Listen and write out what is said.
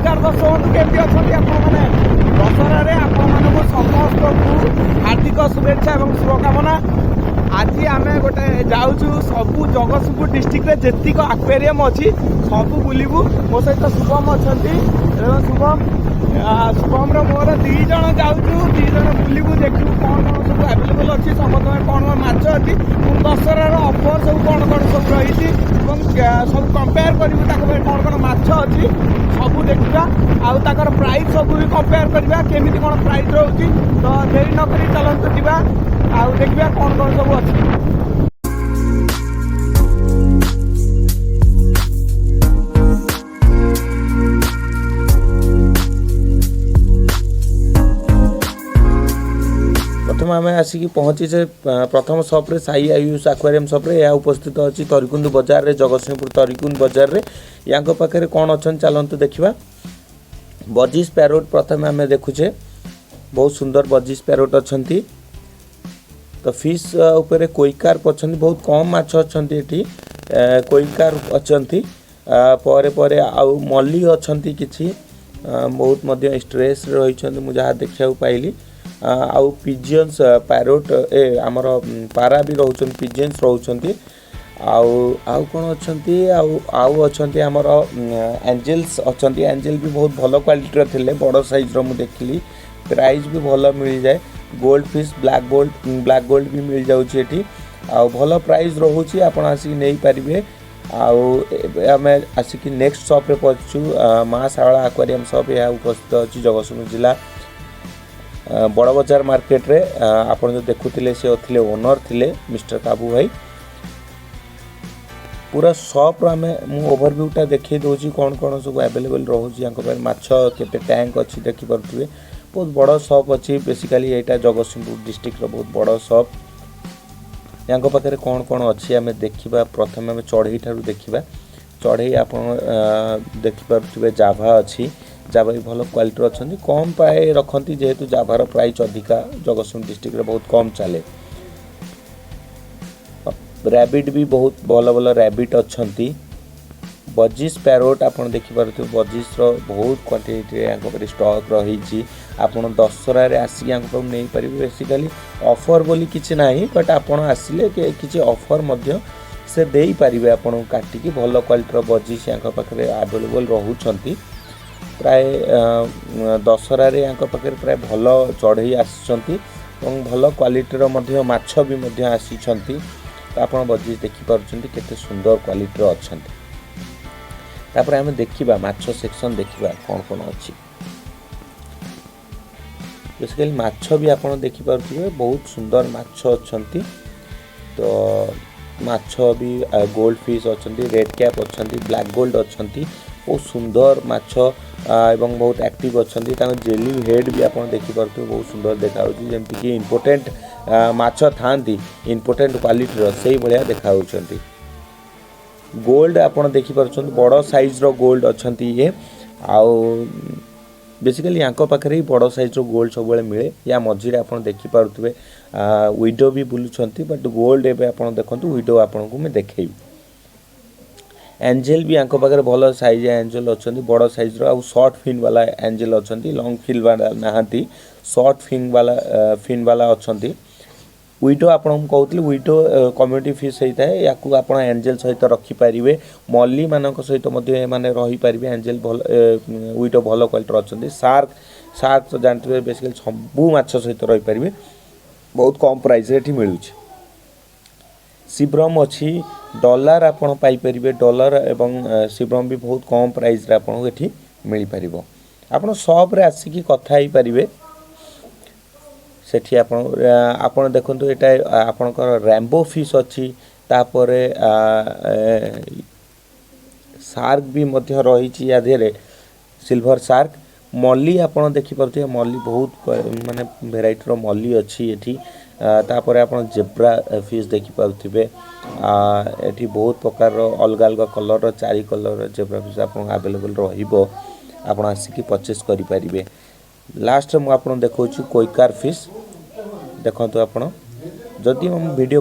ନମସ୍କାର ଦର୍ଶକ ବନ୍ଧୁ, କେମିତି ଅଛନ୍ତି ଆପଣମାନେ? ଦଶହରାରେ ଆପଣମାନଙ୍କୁ ସମସ୍ତଙ୍କୁ ହାର୍ଦ୍ଦିକ ଶୁଭେଚ୍ଛା ଏବଂ ଶୁଭକାମନା। ଆଜି ଆମେ ଗୋଟେ ଯାଉଛୁ, ସବୁ ଜଗତସିଂହପୁର ଡିଷ୍ଟ୍ରିକ୍ଟରେ ଯେତିକ ଆକ୍ୱାରିୟମ୍ ଅଛି ସବୁ ବୁଲିବୁ। ମୋ ସହିତ ଶୁଭମ ଅଛନ୍ତି ଏବଂ ଶୁଭମର ମୋର 2 ଜଣ ଯାଉଛୁ। 2 ଜଣ ବୁଲିବୁ, ଦେଖିବୁ କ'ଣ କ'ଣ ସବୁ ଆଭେଲେବଲ୍ ଅଛି, ସମସ୍ତଙ୍କ କ'ଣ କ'ଣ ମାଛ ଅଛି ଏବଂ ଦଶହରାର ଅଫର୍ ସବୁ କ'ଣ କ'ଣ ସବୁ ରହିଛି ଏବଂ ସବୁ କମ୍ପେୟାର କରିବୁ। ତାଙ୍କ ପାଇଁ କ'ଣ କ'ଣ ମାଛ ଅଛି ସବୁ ଦେଖିବା ଆଉ ତାଙ୍କର ପ୍ରାଇସ୍ ସବୁ ବି କମ୍ପେୟାର କରିବା, କେମିତି କ'ଣ ପ୍ରାଇସ୍ ରହୁଛି। ତ ଡେରି ନକରି ଚାଲନ୍ତୁ ଯିବା ଆଉ ଦେଖିବା କ'ଣ କ'ଣ ସବୁ ଅଛି। ପ୍ରଥମେ ଆମେ ଆସିକି ପହଞ୍ଚିଛେ ପ୍ରଥମ ସପ୍ରେ, ସାଇ ଆୟୁଷ ଆକ୍ୱାରିୟମ୍ ସପ୍ରେ। ଏହା ଉପସ୍ଥିତ ଅଛି ତରିକୁନ୍ଦ ବଜାରରେ, ଜଗତସିଂହପୁର ତରିକୁନ୍ଦ ବଜାରରେ। ୟାଙ୍କ ପାଖରେ କ'ଣ ଅଛନ୍ତି, ଚାଲନ୍ତୁ ଦେଖିବା। ବଜିସ୍ ପ୍ୟାରୋଟ୍ ପ୍ରଥମେ ଆମେ ଦେଖୁଛେ। ବହୁତ ସୁନ୍ଦର ବଜିସ୍ ପ୍ୟାରୋଟ୍ ଅଛନ୍ତି। ତ ଫିସ୍ ଉପରେ କୋଇକାର୍ପ ଅଛନ୍ତି। ବହୁତ କମ୍ ମାଛ ଅଛନ୍ତି ଏଠି। କୋଇକାର୍ପ ଅଛନ୍ତି, ପରେ ପରେ ଆଉ ମଲି ଅଛନ୍ତି କିଛି। ବହୁତ ମଧ୍ୟ ଷ୍ଟ୍ରେସ୍ରେ ରହିଛନ୍ତି, ମୁଁ ଯାହା ଦେଖିବାକୁ ପାଇଲି। ଆଉ ପିଜିଅନ୍ସ ପ୍ୟାରୋଟ୍ ଏ ଆମର ପାରା ବି ରହୁଛନ୍ତି, ପିଜିଅନ୍ସ ରହୁଛନ୍ତି। ଆଉ କ'ଣ ଅଛନ୍ତି? ଆଉ ଅଛନ୍ତି ଆମର ଆଞ୍ଜେଲ୍ସ ଅଛନ୍ତି। ଆଞ୍ଜେଲ ବି ବହୁତ ଭଲ କ୍ୱାଲିଟିର ଥିଲେ, ବଡ଼ ସାଇଜ୍ର ମୁଁ ଦେଖିଲି। ପ୍ରାଇସ୍ ବି ଭଲ ମିଳିଯାଏ। Gold fish, black gold ବି ମିଳିଯାଉଛି ଏଠି ଆଉ ଭଲ ପ୍ରାଇସ୍ ରହୁଛି। ଆପଣ ଆସିକି ନେଇପାରିବେ। ଆଉ ଏବେ ଆମେ ଆସିକି ନେକ୍ସଟ ସପ୍ରେ ପହଞ୍ଚିଛୁ, ମା ଶାରଳା ଆକ୍ୱାରିୟମ୍ ସପ୍। ଏହା ଉପସ୍ଥିତ ଅଛି ଜଗତସିଂହପୁର ଜିଲ୍ଲା ବଡ଼ ବଜାର ମାର୍କେଟରେ। ଆପଣ ଯେଉଁ ଦେଖୁଥିଲେ, ସେ ଥିଲେ ଓନର୍ ଥିଲେ ମିଷ୍ଟର କାବୁ ଭାଇ। ପୁରା ସପ୍ର ମୁଁ ଓଭରଭ୍ୟୁଟା ଦେଖେଇ ଦେଉଛି, କ'ଣ କ'ଣ ସବୁ ଆଭେଲେବଲ୍ ରହୁଛି ୟାଙ୍କ ପାଖରେ, ମାଛ କେତେ ଟ୍ୟାଙ୍କ ଅଛି ଦେଖିପାରୁଥିବେ। ବହୁତ ବଡ଼ ସପ୍ ଅଛି। ବେସିକାଲି ଏଇଟା ଜଗତସିଂହପୁର ଡିଷ୍ଟ୍ରିକ୍ଟର ବହୁତ ବଡ଼ ସପ୍। ୟାଙ୍କ ପାଖରେ କ'ଣ କ'ଣ ଅଛି ଆମେ ଦେଖିବା। ପ୍ରଥମେ ଆମେ ଚଢ଼େଇ ଠାରୁ ଦେଖିବା। ଚଢ଼େଇ ଆପଣ ଦେଖିପାରୁଥିବେ, ଜାଭା ଅଛି। ଜାଭା ବି ଭଲ କ୍ୱାଲିଟିର ଅଛନ୍ତି। କମ୍ ପ୍ରାୟ ରଖନ୍ତି, ଯେହେତୁ ଜାଭାର ପ୍ରାଇସ୍ ଅଧିକା, ଜଗତସିଂହପୁର ଡିଷ୍ଟ୍ରିକ୍ଟରେ ବହୁତ କମ୍ ଚାଲେ। ରାବିଟ୍ ବି ବହୁତ ଭଲ ଭଲ ରାବିଟ୍ ଅଛନ୍ତି। ବଜିସ୍ ପ୍ୟାରୋଟ୍ ଆପଣ ଦେଖିପାରୁଥିବେ। ବଜିସ୍ର ବହୁତ କ୍ୱାଣ୍ଟିଟିରେ ୟାଙ୍କ ପାଖରେ ଷ୍ଟକ୍ ରହିଛି। ଆପଣ ଦଶହରାରେ ଆସିକି ୟାଙ୍କ ପାଖରୁ ନେଇପାରିବେ। ବେସିକାଲି ଅଫର୍ ବୋଲି କିଛି ନାହିଁ, ବଟ୍ ଆପଣ ଆସିଲେ କିଛି ଅଫର୍ ମଧ୍ୟ ସେ ଦେଇପାରିବେ ଆପଣଙ୍କୁ କାଟିକି। ଭଲ କ୍ୱାଲିଟିର ବଜିସ୍ ୟାଙ୍କ ପାଖରେ ଆଭେଲେବଲ୍ ରହୁଛନ୍ତି। ପ୍ରାୟ ଦଶହରାରେ ୟାଙ୍କ ପାଖରେ ପ୍ରାୟ ଭଲ ଚଢ଼େଇ ଆସିଛନ୍ତି ଏବଂ ଭଲ କ୍ୱାଲିଟିର ମଧ୍ୟ ମାଛ ବି ମଧ୍ୟ ଆସିଛନ୍ତି। ତ ଆପଣ ବଜିସ୍ ଦେଖିପାରୁଛନ୍ତି, କେତେ ସୁନ୍ଦର କ୍ୱାଲିଟିର ଅଛନ୍ତି। ତାପରେ ଆମେ ଦେଖିବା ମାଛ ସେକ୍ସନ୍, ଦେଖିବା କ'ଣ କ'ଣ ଅଛି। ବେସିକାଲି ମାଛ ବି ଆପଣ ଦେଖିପାରୁଥିବେ, ବହୁତ ସୁନ୍ଦର ମାଛ ଅଛନ୍ତି। ତ ମାଛ ବି ଗୋଲ୍ଡ ଫିସ୍ ଅଛନ୍ତି, ରେଡ୍ କ୍ୟାପ୍ ଅଛନ୍ତି, ବ୍ଲାକ୍ ଗୋଲ୍ଡ ଅଛନ୍ତି। ବହୁତ ସୁନ୍ଦର ମାଛ ଏବଂ ବହୁତ ଆକ୍ଟିଭ୍ ଅଛନ୍ତି। ତାଙ୍କ ଜେଲି ହେଡ୍ ବି ଆପଣ ଦେଖିପାରୁଥିବେ, ବହୁତ ସୁନ୍ଦର ଦେଖାଯାଉଛି। ଯେମିତିକି ଇମ୍ପୋର୍ଟେଣ୍ଟ ମାଛ ଥାଆନ୍ତି, ଇମ୍ପୋର୍ଟେଣ୍ଟ କ୍ୱାଲିଟିର, ସେଇଭଳିଆ ଦେଖାଯାଉଛନ୍ତି। ଗୋଲ୍ଡ ଆପଣ ଦେଖିପାରୁଛନ୍ତି, ବଡ଼ ସାଇଜ୍ର ଗୋଲ୍ଡ ଅଛନ୍ତି ଇଏ। ଆଉ ବେସିକାଲି ୟାଙ୍କ ପାଖରେ ହିଁ ବଡ଼ ସାଇଜ୍ର ଗୋଲ୍ଡ ସବୁବେଳେ ମିଳେ। ୟା ମଝିରେ ଆପଣ ଦେଖିପାରୁଥିବେ ୱିଡୋ ବି ବୁଲୁଛନ୍ତି, ବଟ୍ ଗୋଲ୍ଡ ଏବେ ଆପଣ ଦେଖନ୍ତୁ। ୱିଡୋ ଆପଣଙ୍କୁ ମୁଁ ଦେଖେଇବି। ଆଞ୍ଜେଲ ବି ୟାଙ୍କ ପାଖରେ ଭଲ ସାଇଜ୍ ଆଞ୍ଜେଲ ଅଛନ୍ତି, ବଡ଼ ସାଇଜ୍ର। ଆଉ ସର୍ଟ ଫିନ୍ ବାଲା ଆଞ୍ଜେଲ ଅଛନ୍ତି, ଲଙ୍ଗ ଫିନ୍ ବାଲା ନାହାନ୍ତି, ସର୍ଟ ଫିନ୍ ବାଲା ଅଛନ୍ତି। ୱିଡୋ ଆପଣଙ୍କୁ କହୁଥିଲି, ୱିଡୋ କମ୍ୟୁନିଟି ଫିସ୍ ହେଇଥାଏ। ୟାକୁ ଆପଣ ଆଞ୍ଜେଲ ସହିତ ରଖିପାରିବେ, ମଲିମାନଙ୍କ ସହିତ ମଧ୍ୟ ଏମାନେ ରହିପାରିବେ। ଆଞ୍ଜେଲ ଭଲ, ୱିଡୋ ଭଲ କ୍ୱାଲିଟିର ଅଛନ୍ତି। ସାର୍କ, ସାର୍କ ତ ଜାଣିଥିବେ, ବେସିକାଲି ସବୁ ମାଛ ସହିତ ରହିପାରିବେ। ବହୁତ କମ୍ ପ୍ରାଇସ୍ରେ ଏଠି ମିଳୁଛି। ସିବ୍ରମ୍ ଅଛି, ଡଲାର ଆପଣ ପାଇପାରିବେ। ଡଲାର ଏବଂ ସିବ୍ରମ୍ ବି ବହୁତ କମ୍ ପ୍ରାଇସ୍ରେ ଆପଣଙ୍କୁ ଏଠି ମିଳିପାରିବ। ଆପଣ ସପ୍ରେ ଆସିକି କଥା ହେଇପାରିବେ ସେଠି। ଆପଣ ଦେଖନ୍ତୁ, ଏଇଟା ଆପଣଙ୍କର ରେନବୋ ଫିସ୍ ଅଛି। ତାପରେ ସାର୍କ ବି ମଧ୍ୟ ରହିଛି ୟା ଦେହରେ, ସିଲଭର ସାର୍କ। ମଲି ଆପଣ ଦେଖିପାରୁଥିବେ, ମଲି ବହୁତ ମାନେ ଭେରାଇଟିର ମଲି ଅଛି ଏଠି। ତାପରେ ଆପଣ ଜେବ୍ରା ଫିସ୍ ଦେଖିପାରୁଥିବେ। ଏଠି ବହୁତ ପ୍ରକାରର ଅଲଗା ଅଲଗା କଲର୍ର, ଚାରି କଲର୍ର ଜେବ୍ରା ଫିସ୍ ଆପଣଙ୍କୁ ଆଭେଲେବଲ୍ ରହିବ। ଆପଣ ଆସିକି ପରଚେସ୍ କରିପାରିବେ। ଲାଷ୍ଟରେ ମୁଁ ଆପଣଙ୍କୁ ଦେଖାଉଛି କୋଇକାର ଫିସ୍, ଦେଖନ୍ତୁ ଆପଣ। ଯଦି ମୋ ଭିଡ଼ିଓ